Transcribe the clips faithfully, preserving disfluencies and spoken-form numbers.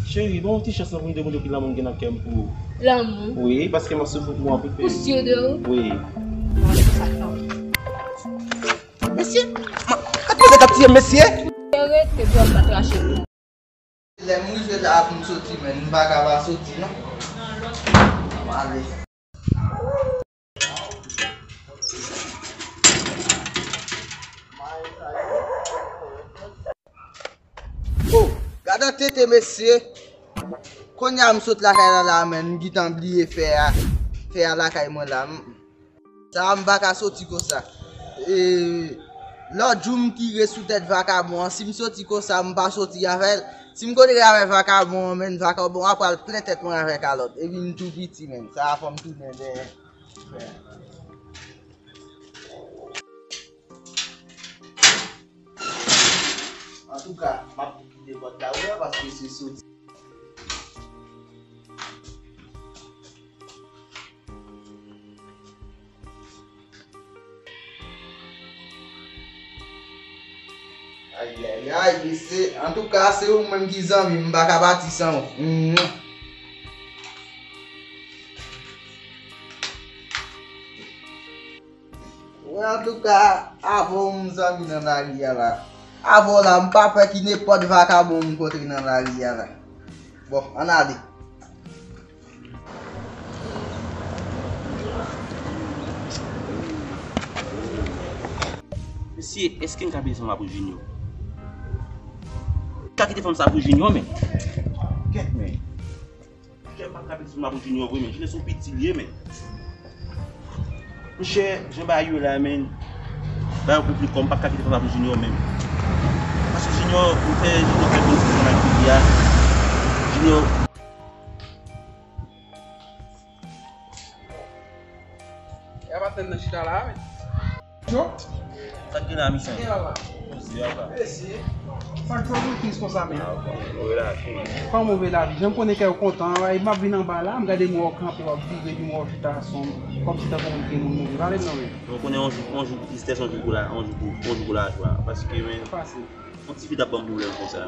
Cheri, ban yon ti chans non pou m demontre w ki lanmou m gen nan kè m pou ou. Lanmou? Wi, paske m ap soufri pou ou anpil, baby. Pou stil de ou? Wi. Bon, se sa k fè w. Mesye, gad koze k ap tiye m, mesye. Rete, bro, m pa trache. Lè m rive la pou m soti, men m pa ka pa soti, non. Ann ale. Oh, gade tete, mesye. Kounye a m sot lakay la, la, men m gentan bliye fè a. Fè a lakay mwen la. M, sa a m pa ka soti konsa. E, lòt jou m tire sou tèt vakabon an. Si m soti konsa, m pa soti avè l. Si m kontre avè vakabon an, men vakabon an pral plen tèt mwen avè kalòt. Epi m tou piti, men. Sa a fò m tounen dèyè. Antouka, m ap tou kite pòt la ouvè paske se soti. Ayayay, mesye. Antouka, se ou menm ki zanmi m, m pa ka pati san ou. Mhm. Wi, antouka, avè w m zanmi nan lari a la. Avè w la, m pa pè ki nenpòt vakabon m kontre nan lari a la. Bon, ann ale. Mesye, èske n ka peye fanm sa pou Junior? Ka kite fanm sa pou Junior, men. Kèt, men. Monchè, m pa ka peye fanm sa pou Junior vre, men. Junior se yon piti l ye, men. Monchè, jan bagay yo la, men. Bagay yo konplike, m pa ka kite fanm sa pou Junior, men. Paske Junior, m fè Junior fè bon ti nan aktivite a. Junior. E a patnè m nan chita la a, men. Yo? Sa k gen la, misye? Gen la, la. Mèsi, papa. Mèsi. Sa k fè w tris konsa, men? Ah, ok. Ou relache. Kòman w relache? Jan m konnen kè w kontan, e m ap vin anba la, m gade mwen w kanpe, w ap viv, epi mwen w chita ansanm, kòmsi tankou moun ki moun mouri. Pale m non, men. Ou konnen yon jou, yon jou pou tristès, yon jou pou la, yon jou pou, yon jou pou lajwa. Paske, men. Fasil. Yon tifi t ap ban m pwoblèm konsa.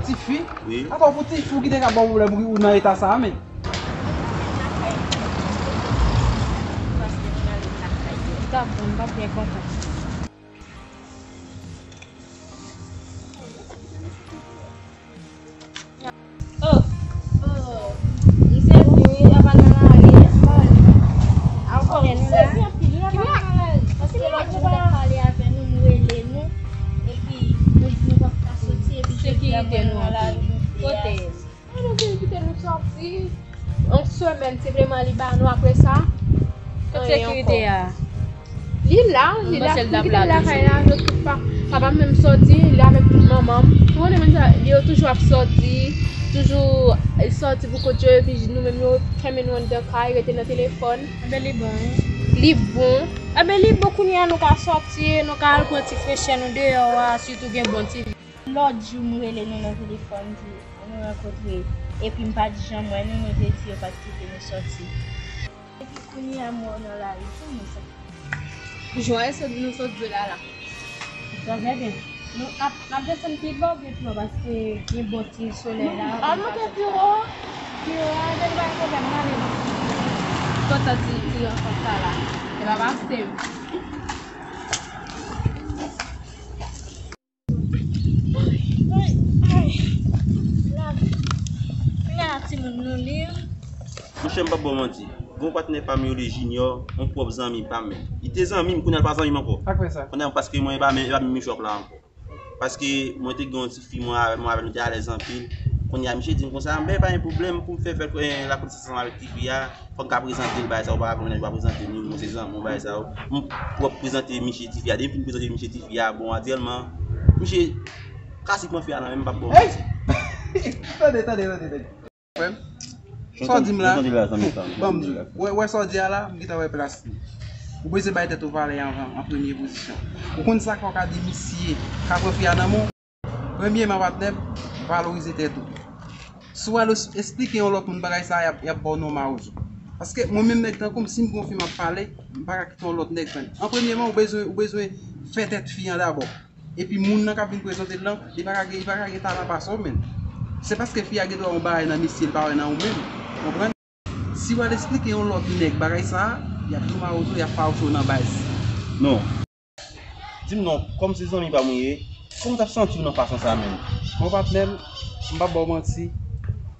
Tifi? Wi. Atò, pou tifi w kite k ap ba w pwoblèm, ou, ou nan eta sa a, men. Paske m ale lakay yo. Li t ap bon, m t ap byen kontan. Oh, oh, m sezi wi, y ap al nan lari. Ankò, m sezi anpil wi, y ap al nan lari. Paske lòt jou m t ap pale avè nou, nou rele nou, epi nou di nou p ap ka soti, epi jodi a m wè nou nan lari, nou kote? Ann nou vin kite nou soti. Yon semèn, senpleman li ba nou, apre sa, anyen ankò. Kot sekirite a? Li la, li la, li kite lakay la, yo tout pa, papa m menm sòti, li avèk manman m. Ou konnen moun sa, yo toujou ap sòti, toujou sòti pou kont yo, epi nou menm yo fèmen nou anndan kay, rete nan telefòn. Enben li bon, wi. Li bon. Enben li bon, kounye a nou ka sòti, nou ka al pran ti frechè nou deyò a, sitou gen bon ti. Lòt jou, m rele nou nan telefòn, di nou rankontre, epi m pa t janm wè nou, nou te di yo pa t kite nou sòti. Epi kounye a m wè w nan lari, kòman sa? Jan nou sot jwe la la. Sa fè byen. Nou ap, n ap desann pi ba oubyen pi wo paske gen bon ti solèy la. Ann monte pi wo. Pi wo a, gen pa gen pwoblèm, n ale. Kontan ti, ti rankont sa la. Se pa pase. Ay, ay, lavi. Kounye a timoun nou li. Monchè, m p ap ba w manti. Gon patnè pa m yo rele Junior, yon pwòp zanmi pa m menm. Li te zanmi m, kounye a l pa zanmi m ankò. Sa k fè sa? Kounye a paske mwen e pa menm, e pa menm echòp la ankò. Paske mwen te gen yon ti fi, mwen avè, mwen avè l, nou te alèz anpil. Kounye a misye di m konsa, m ben pa gen pwoblèm pou m fè, fè, eh, lakonesans ansanm avèk ti fi a. Fò m ka prezante l bagay sa yo, ou pa ka konn lè ou pa prezante m, ou se zanmi w bagay sa yo. M pwòp prezante misye ti fi a, depi m fin prezante misye ti fi a, bon, aktyèlman, misye kase pran fi a nan men m, m p ap ba w manti. Tande, tande, tande, tande. Frè m, sa w di m la, ban m di w, wè, wè sa w di a la, m gentan wè plas li. Ou bezwen bay tèt ou valè anvan, an premye pozisyon. Ou konn sa k fè w ka di misye ka pran fi a nan men w? Premyèman, patnè m, valorize tèt ou. Si w al es-, esplike yon lòt moun bagay sa a, y ap, y ap ba w non mawozo. Paske mwen menm nèg tankou m, si m gon fi m ap pale, m pa ka kite yon lòt nèg jwenn. An premyèman, ou bezwen, ou bezwen fè tèt fi an dabò. Epi moun nan k ap vin prezante l lan, li pa ka gen, li pa ka gen talan pase w menm. Se paske fi a gen dwa yon bagay nan misye, l pa wè nan ou menm. Konprann? Si w al esplike yon lòt nèg bagay sa a, y ap di w mawozo, y ap fawouche w nan baz. Non. Di m non, kòm se zanmi pa m ou ye, kòman w t ap santi w nan fason sa a menm? Bon, patnè m, m p ap ba w manti.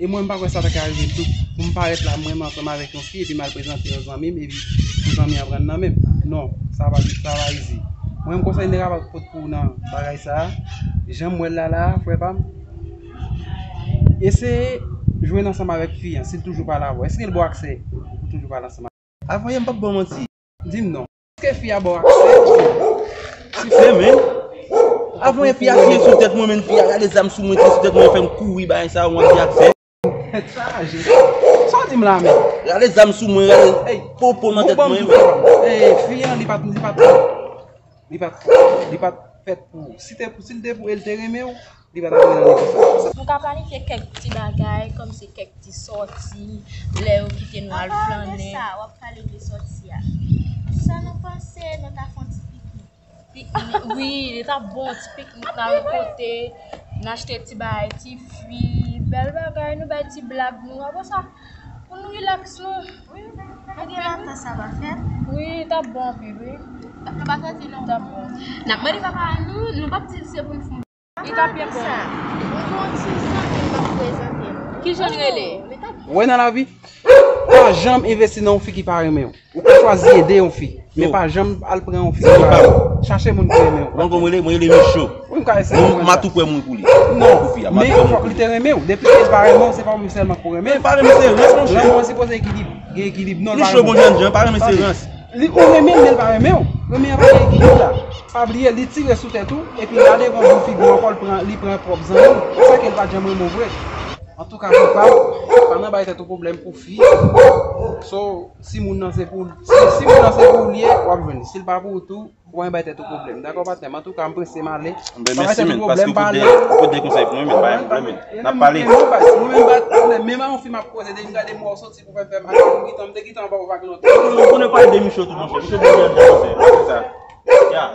E mwen, m pa kwè sa ta ka rive tou. Pou m parèt la, mwen menm ansanm avèk yon fi, epi m al prezante yon zanmi m, epi pou zanmi an pran nan men m. Non, sa pa, sa pa izi. Mwen, m konsèy m te kapab pot pou w nan bagay sa a. Jan m wè l la, la, frè pa m, eseye jwenn ansanm avèk fi an, si l toujou pale avè w. Èske l ba w aksè pou toujou pale ansanm avè w? Avan yè, m p ap ba w manti. Di m non. Èske fi a ba w aksè? Siksè, men. Avan yè, fi a tire sou tèt mwen, men fi a rale zam sou mwen, tire sou tèt mwen, fè m kouri, bagay sa, w ap di aksè. Tèt chaje. Sa w di m la, men? Rale zam sou mwen, rale popo nan tèt mwen. Bon, ban m di w, frè pa m. Eh, fi an, li pa t, li pa t, li pa t, li pa t fèt pou ou. Si te, si l te pou, e l te renmen w, li pa t ap vin nan nivo sa. Nou ka planifye kèk ti bagay, kòmsi kèk ti sòti, lè yo kite nou al flannen. An palan de sa, w ap pale de sòti a. Sa nou panse nou ta fè yon ti piknik? Piknik, wi, li t ap bon, ti piknik nan yon kote, n achte ti bagay, ti fwi, bèl bagay, nou bay ti blag nou, apre sa, pou nou rilaks nou. Wi, wi, wi. Wi, li t ap bon anpil, wi. Nou pa santi nou. T ap bon. N ap mande papa nou, nou p ap di l se pou n fè yon Li t ap byen bon. Sa, mwen gen yon ti zanmi m ap prezante nou. Ki jan l rele? Li t ap Wè nan lavi, pa janm envesti nan yon fi ki pa renmen w. Ou ka chwazi ede yon fi, men pa janm al pran yon fi ki pa renmen w. Chache moun ki renmen w. Mwen konn rele, mwen rele Micho. Wi, m ka eseye konprann sa. M a tou pwè mouri pou li. Non, men fòk li te renmen w. Depi ke l pa renmen w, se pa ou menm sèlman k pou renmen l. Men pa renmen se rans, monchè. Lanmou an sipoze ekilib, gen ekilib. Non, l pa renmen. Micho bon jènjan, pa renmen se rans. Li ou renmen l, men l pa renmen w. Renmen an pa gen ekilib la. Pa bliye, li tire sou tèt ou, epi l ale vòlò figi w ankò, l pran, li pran pwòp zanmi w. Sa ke l pa t janm renmen w vre. Antouka, frè pa m, pa nan bay tèt ou pwoblèm pou fi. So, si moun nan se pou, si, si moun nan se pou ou l ye, w ap jwenn. Si l pa pou ou tou, ou pa bay tèt ou pwoblèm. Dakò, patnè m? Antouka, m prese m ale. Pa bay tèt ou pwoblèm, pale. Mèsi, men, paske ou te, ou te konsèy pou mwen, men, pa gen pwoblèm, men. N ap pale. Menm yon baz, mwen menm, patnè, menm a yon fi m ap koze, depi m gade m wè w soti pou fè m fè m ale, m gentan, m te gentan ba w vag lontan. Ou konnen pale de Micho tou, monchè. Micho bon jènjan, monchè. Se sa. Ya.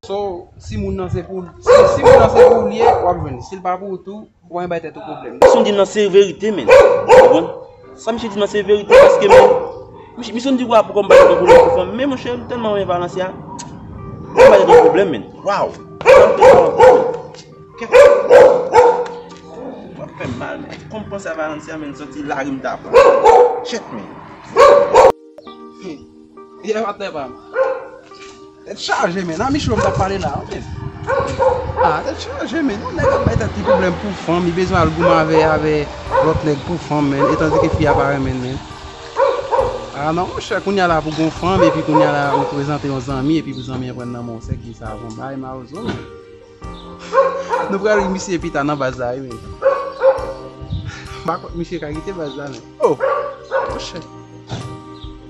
So, si moun nan se pou, si, si moun nan se pou ou l ye, w ap jwenn. Si l pa pou ou tou, ou pa bay tèt ou pwoblèm. Misye di m nan se verite, men. Ou konprann? Sa misye di m nan se verite, paske, men, misye, misye di kwa pou kòm bay tèt ou pwoblèm pou fanm. Men, monchè, m tèlman renmen Valencia. Ou pa bay tèt ou pwoblèm, men. Waw. Kèk. W ap fè m mal, men. Kòm panse a Valencia, men, santi lari m ta pran. Shit, men. Hmm. Yeah, patnè pa m. Tèt chaje, men. A Micho m t ap pale la, men. Ah, tèt chaje, men. Yon nèg ap bay tèt li pwoblèm pou fanm, li bezwen al goumen avè, avè lòt nèg pou fanm, men. Etandike fi a pa renmen l, men. Ah, non, monchè, kounye a la pou gon fanm, epi kounye a la ou prezante yon zanmi, epi pou zanmi an pran nan men w, se ki sa, bon, bay mawozo, men. Nou pral ri misye pita nan baz la, wi, men. M pa kwè misye ka kite baz la, men. Oh! Monchè.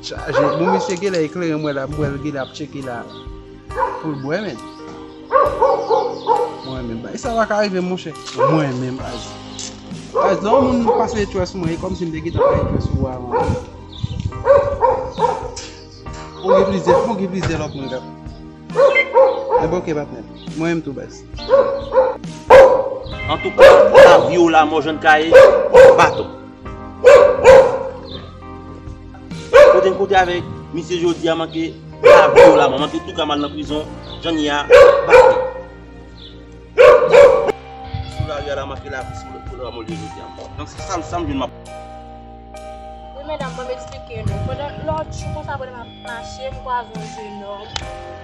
Chaje. Bon, misye genlè eklere m wè la, m wè l genlè ap tcheke la. Pou l bwè, men. Mwen menm, bay sa pa ka rive, monchè. Mwen menm, baz. Baz, lè yon moun pase tchwè sou mwen, e kòmsi m te gentan pase tchwè sou ou avan. Bon, gen plizyè, bon, gen plizyè lòt moun k ap Enben, oke, patnè. Mwen menm tou, baz. Antouka, lavi w lamò, Jan Kaye, baton. Kote n kote avèk misye jodi a, manke lavi w lamò, manke tou ka mal nan prizon, Jan ye a, baton. Sou lari a la, manke lavi sou lamò, l ye jodi a. Donk, se sa, sa m jwenn m ap Wi, medam, ban m eksplike nou. Pandan lòt jou konsa, pandan m ap mache, m kwaze yon jenòm.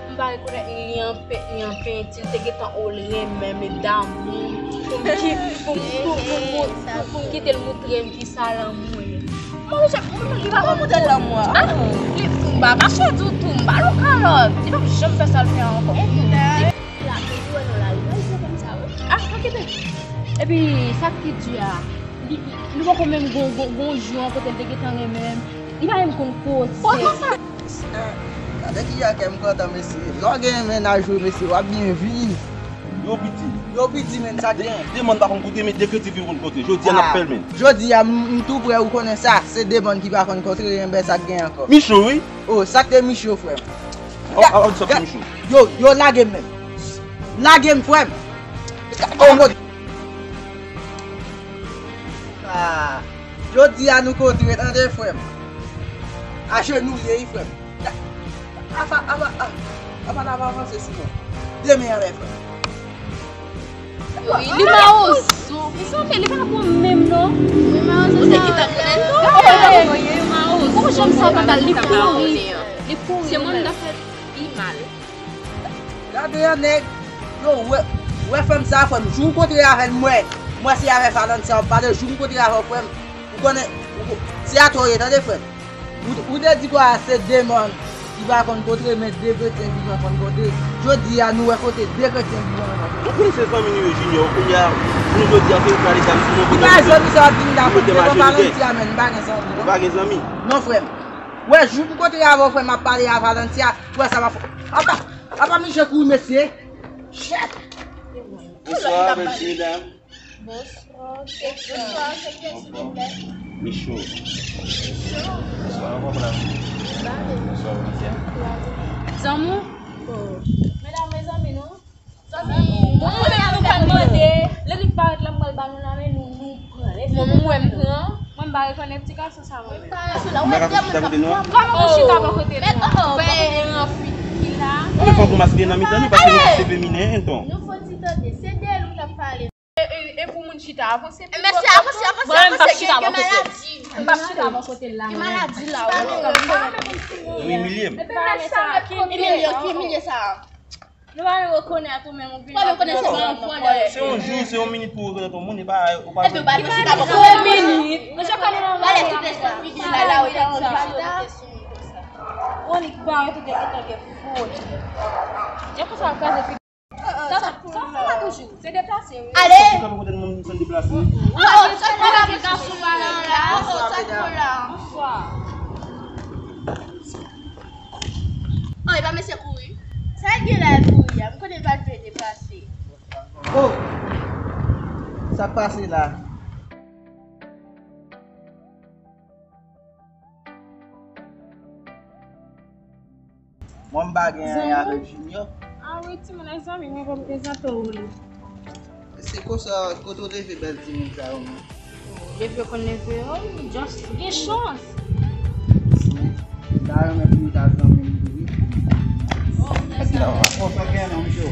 M pa rekonèt li, li an pent, li an penti, li te gentan o l renmen m, e damou. Pou m ki-, pou m, pou, pou, pou, pou, pou m kite l moutre m kisa lanmou ye. Mwen, monchè, mwen, li pa konn moutre l lanmou a. Ah, li, m pa mache ditou, m ba l yon kalòt. Li p ap janm fè sa l fè a ankò. Epi, la, pou li wè nou la, li pa vle konn sa, wi. Ah, pa kite. Epi, sa k pi di a, li, li, li poko menm gon, gon, gon jou an kote l te gentan renmen m. Li pa menm konn koze. Koze sa. Gade kijan kè m kontan, mesye. Lè w gen mennaj ou, mesye, w ap byen viv. Yo piti. Yo piti, men, sa k gen. De, de mòn pa konn kote, men de kredi ki konn kote. Jodi a, n ap fè l, men. Jodi a, m, m tou prè, ou konnen sa. Se de mòn ki pa konn kote, enben sa k gen ankò. Micho, wi. Oh, sa k te Micho, frè m. Oh, ah, ah, sa k te Micho. Yo, yo lage m menm. Lage m, frè m. Oh, mon. Ah, jodi a nou kontre, tande, frè m. Ajenouye, wi, frè m. Apa, apa, apa, apa n ap avanse sou mwen. Demen anlè, frè m. Wi, li mawozo. Li sanble, li pa bon menm, non. Ou te ki ta konnen? Gade, li mawozo. Ou janm sa pa tal, li pouri. Li pouri. Se moun nan fè pi mal. Gade yon nèg. Yo, wè, wè frè m sa, frè m. Jou m kontre avè l, mwen, mwen se avè Valencia w ap pale, jou m kontre avè w, frè m. Ou konnen, ou ko-, se atò w ye, tande, frè m. Ou, ou te di kwa se de mòn ki pa konn kontre, men de kretyen ki pa konn kontre. Jodi a, nou wè kote de kretyen ki pa konn kontre. Ou konnen se zanmi nou ye, Junior. Kounye a, nou jodi a, se ou prale zam sou mwen. Ki pa zanmi sa w ap vin la pou devan Valencia, men, m pa gen zanmi, non. Ou pa gen zanmi? Non, frè m. Wè, jou m kontre avè w, frè m, m ap pale a Valencia, wè sa m ap fè. Apa, apa misye kouri, mesye. Shit! Bonswa, mesye, dam. Bonswa. Bonswa, se kiyès, silvouplè? Micho. Micho. Bonswa, kòman w ye? Bale. Bonswa, Valencia. Zanmi? Oh. Medam, mezanmi, non? Zanmi, mwen, mwen, mwen, mwen, mwen, lè li parèt la, mwen, l ba nou la, men nou, nou pran. Mwen, mwen, mwen pran. Mwen, m pa rekonèt ti gason sa, mwen. Mwen, m pa rekonèt. Ou pa ka chita kote nou an? Kòman pou chita bò kote nou an? Ou pa wè ranfik ki la? Ou fè pou maske nan mitan nou, paske nou se feminè, enton. Nou fò ti tande, se de nou t ap pale. E, e, e pou moun chita, avanse pito. Mesye, avanse, avanse, avanse, gen, gen maladi. M p ap chita bò kote l la, mwen. Gen maladi la, wi. Ou imilye m. Epi mesye sa, ki imilye, ki imilye sa? Nou pa menm rekonèt ou menm, ou vin. Ou pa menm konnen se pa yon vòlè. Se yon jou, se yon minit pou w rekonèt yon moun, e pa, ou pa. Epi w pa chita bò kote l. Yon minit. Mwen, jan kòm yon vòlè, tout espwa figi la, la, ou ta chita. Ou annik bare tout de etan gen fòt. Jan konsa ap kraze figi. Sa, sa, sa, sa la toujou. Se deplase, wi. Ale! Ou ka pa kote moun san deplase. Ou pa gen, ou pa gen gason pa la, la. Bonswa, medam. Bonswa. Oh, e pa mesye kouri. Sa l gen la, l kouri a? M konnen l pa t vle deplase. Oh! Sa k pase la? Mwen m pa gen anyen avèk Junior. Ah wi, timoun, zanmi mwen, ban m prezante w li. Se konsa, kote w leve bèl timoun sa yo, non? Leve konn leve, oh, just gen chans. M ta renmen pou nou ta zanmi m tou, wi. Bon, sa w gen non, misye?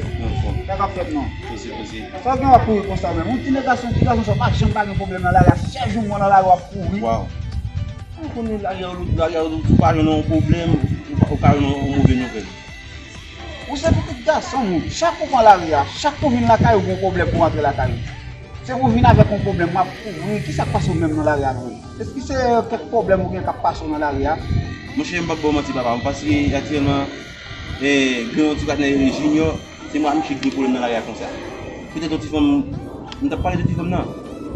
Sa k ap fèt non? Poze, poze. Sa w gen w ap kouri konsa menm? Yon ti nèg gason, ti gason sa w pa janm pa gen pwoblèm nan lari a. Chak jou m wè w nan lari w ap kouri. Waw. Ou konnen lari a, lari a, ou pa jwenn yon pwoblèm, ou pa, ou pa jwenn yon move nouvèl. Ou se pitit gason moun. Chak ou pran lari a, chak ou vin lakay ou gen yon pwoblèm pou rantre lakay ou. Se pou vin avèk yon pwoblèm, w ap kouri. Kisa k pase w menm nan lari a vre? Èske se kèk pwoblèm ou gen k ap pase w nan lari a? Monchè, m p ap ba w manti, papa, paske aktyèlman, eh, gen yon ti patnè rele Junior, se mwen ak misye ki gen pwoblèm nan lari a konsa. Petèt yon ti fanm, m t ap pale de ti fanm nan.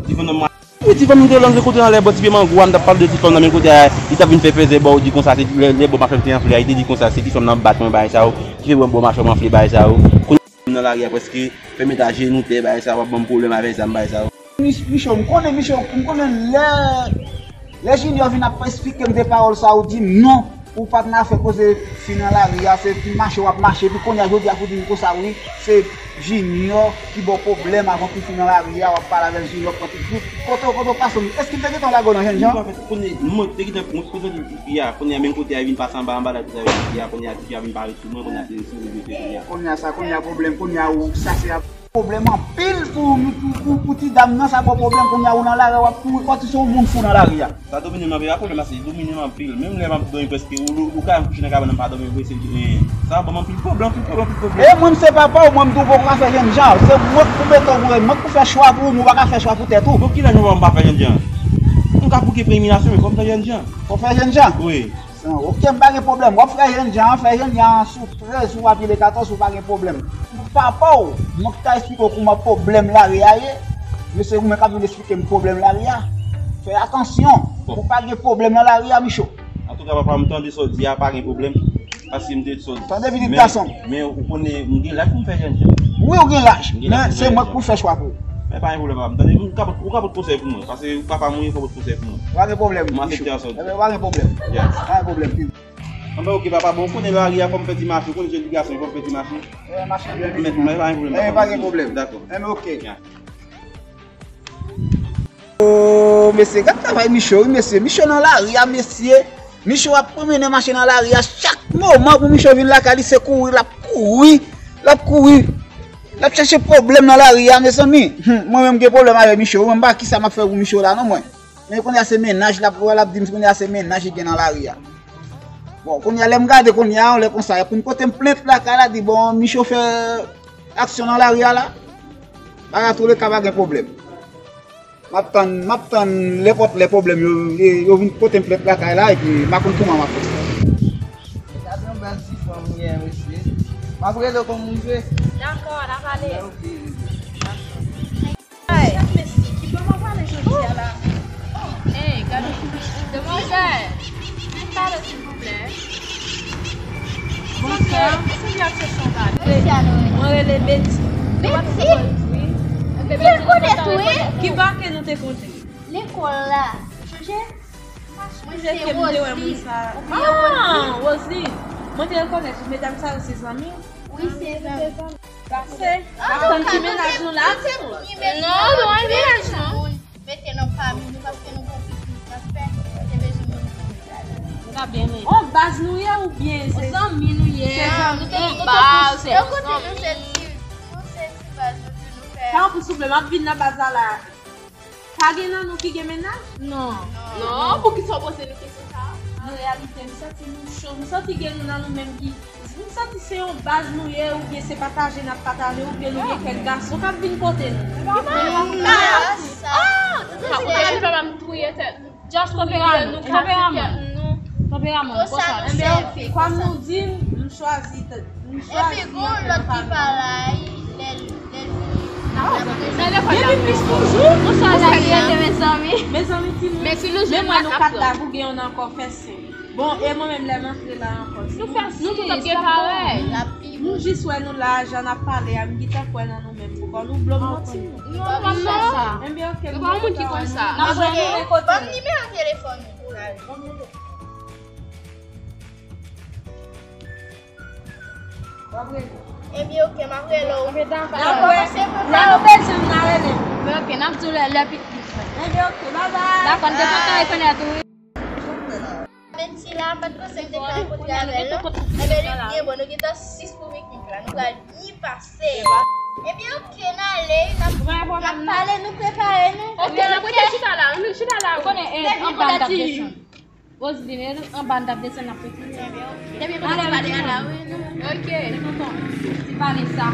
Ti fanm nan, mwen Wi, ti fanm m te lan de kote anlè bò ti pye mango a, m t ap pale de ti fanm nan, men kote a, li t ap vin fè fèzè bò, ou di konsa, se lè, lè bò machè te anfle a, li te di konsa, se ti fanm nan bat mwen, bagay sa yo, ki fè bò machè m anfle, bagay sa yo. Kounye a, nan lari a, prèske fè m met ajenou tè, bagay sa yo, ap ban m pwoblèm avèk zam, bagay sa yo. Mich-, Micho, m konnen Micho, m konnen lè, lè Junior vin ap esplike m de pawòl sa, ou di m non. Ou pa t nan afè koze fi nan lari a, se ti mache w ap mache, epi kounye a jodi a pou di m konsa wi, se Junior ki ba w pwoblèm avan pou fi nan lari a, w ap pale avèk Junior, pran ti fi. Kote, kote w pase w, èske m te gentan lage w nan jennjan? Mwen pa fè konnen, mwen te gentan, mwen te prezante fi a, kounye a menm kote a vin pase anba, anba la, kote a vin fi a, kounye a fi a vin parèt sou mwen, kounye a se sou mwen, kounye a. Kounye a sa, kounye a pwoblèm, kounye a ou, sa se ap Pwoblèm anpil pou, pou, pou, pou ti dam nan, sa ba w pwoblèm, kounye a ou nan lari a, w ap kouri kòmsi se yon moun fou nan lari a. Sa domine m anpil, a pwoblèm la se domine m anpil. Menm lè m ap dòmi prèske, ou, ou ka wè m kouche nan kabann nan m pa dòmi vre, se, eh, sa ban m anpil pwoblèm, anpil pwoblèm, anpil pwoblèm. E mwen m se papa w, mwen m twouve w pa fè jennjan. Se mwen k pou mete w pou, mwen k pou fè chwa pou ou, men w pa ka fè chwa pou tèt ou. Bon, kilè nou wè m pa fè jennjan? M ka bouke premye nasyon, men fò m fè jennjan. Fò w fè jennjan? Wi. San, ok, m pa gen pwoblèm. W ap fè jennjan an, fè jennjan an sou trèz, sou papye le katòz, ou pa gen pwoblèm. Pou papa w, mwen k ka esplike w kouman pwoblèm lari a ye. Men se ou menm k ap vin esplike m pwoblèm lari a. Fè atansyon, pou pa gen pwoblèm nan lari a, Micho. Antouka, papa, m tande sa w di a, pa gen pwoblèm. Paske m te di sa w di. Tande pitit gason m. Men, men ou konnen, m gen laj pou m fè jennjan. Wi, ou gen laj. Men se mwen k pou fè chwa pou ou. Men pa gen pwoblèm, papa. M tande, ou ka pot, ou ka pot konsèy pou mwen. Paske papa mwen, fò pot konsèy pou mwen. Pa gen pwoblèm, Micho. Mwen aksepte sa w di. Enben, pa gen pwoblèm. Yes. Pa gen pwoblèm. Anben, ok, papa, bon, ou konnen lari a, fò m fè ti mache, ou konnen jèn ti gason, fò m fè ti mache. Eh, mache byen, pitit mwen. Men pa gen pwoblèm, papa. Eh, pa gen pwoblèm. Dakò. Enben, ok. Ya. O mesye, gad travay Micho, wi mesye. Micho nan lari a, mesye. Micho ap pwomennen mache nan lari a. Chak moman pou Micho vin lakay li, se kouri, l ap kouri. L ap kouri. L ap chèche pwoblèm nan lari a, mezanmi. Hmm, mwen menm gen pwoblèm avè Micho, wi, mwen m pa kisa m ap fè pou Micho la, non, mwen. Men kounye a se mennaj, l ap, l ap di m kounye a se mennaj li gen nan lari a. Bon, kounye a, lè m gade kounye a, yon lè konsa, pou n pote m plent lakay la, di, bon, Micho fè aksyon nan lari a la. Bagay tou le ka pa gen pwoblèm. M ap tann, m ap tann lè pòt, lè pwoblèm yo, yo, yo vin pote m plent lakay la, epi m pa konn kouman m ap fè sa. Gade yon bèl ti fanm ou ye, mesye. M ap rele w kòm m rive. Dakò, n a pale. Ok. Hey, mesye, ki bò w ap pale jodi a la? Hey, gade. Demwazèl, vin pale, silvouplè. Bonswa. Mwen rele Betty. Betty? Mwen rekonèt ou, wi. Ki bò ke nou te kontre? Lekòl la. Ou sonje? Mwen se Rosie. Ou byen Rosie. Ah, Rosie. Mwen te rekonèt medam sa yo se zanmi w? Wi, se zanmi. Pase, n ap tann ti mennaj nou la. Non, nou pa gen mennaj, non. Mete nan fanmi nou paske nou gon biznis n ap fè. Nou te bezwen moun pou nou travay. Nou ta byen menm. On baz nou ye oubyen se zanmi nou ye? Se zanmi. Nou te, nou te baz, se zanmi. Yo kote nou se ti, nou se ti baz nou di nou fè. Tanpri souple, m ap vin nan baz la la. Pa gen nan nou ki gen mennaj? Non. Non, poukisa w poze nou kesyon sa a? An reyalite, m santi nou cho. M santi gen nou nan nou menm ki, m santi se yon baz nou ye, oubyen se pataje n ap pataje, oubyen nou gen kèk gason k ap vin kote nou. Ki baz? Ah! Ou te vin fè m touye tèt. Just tanperaman, tanperaman. Tanperaman, konsa. Enben, kòm nou di, m chwazi t-, m chwazi. Epi gon lòt ki pa la, lè, lè li. Li pi plis toujou. Konsa la li rete, mezanmi. Mezanmi, timoun. Men si nou jwenn mwen, nou kat la, pou gen yon ankò fè senk. Bon, e mwen menm, lè m antre la ankò, nou fè nou tout ap gen parèy. Nou jis wè nou la, jan n ap pale a, m gentan kwè nan nou menm. Poukò nou blo m nan timoun? Non, nou pa fè sa. Enben, ok, nou pa moun ki konsa. N ap jwenn nou kote. Ban m nimewo telefòn ou. W ap rele. Ebyen, ok, m ap rele w. Dakò. Lè nou bezwen m, n a rele m. Ebyen, ok, n ap di w lè, lè pi. Ebyen, ok, babay. Dakò, n te kontan rekonèt ou, wi. Betty la, m pa t panse m te ka rankontre avè l, non. Ebyen, li byen bon, nou gentan sis pou piknik la. Nou pral byen pase. Ebyen, ok, n ale, n ap, n ap pale, nou prepare nou. Ok, n ap rete chita la, nou chita la. Ou konnen, e, anba m t ap desann. Roseline, anba n t ap desann, n ap retounen. Depi mwen te pale a la, wi, non. Ok. Ti pale sa.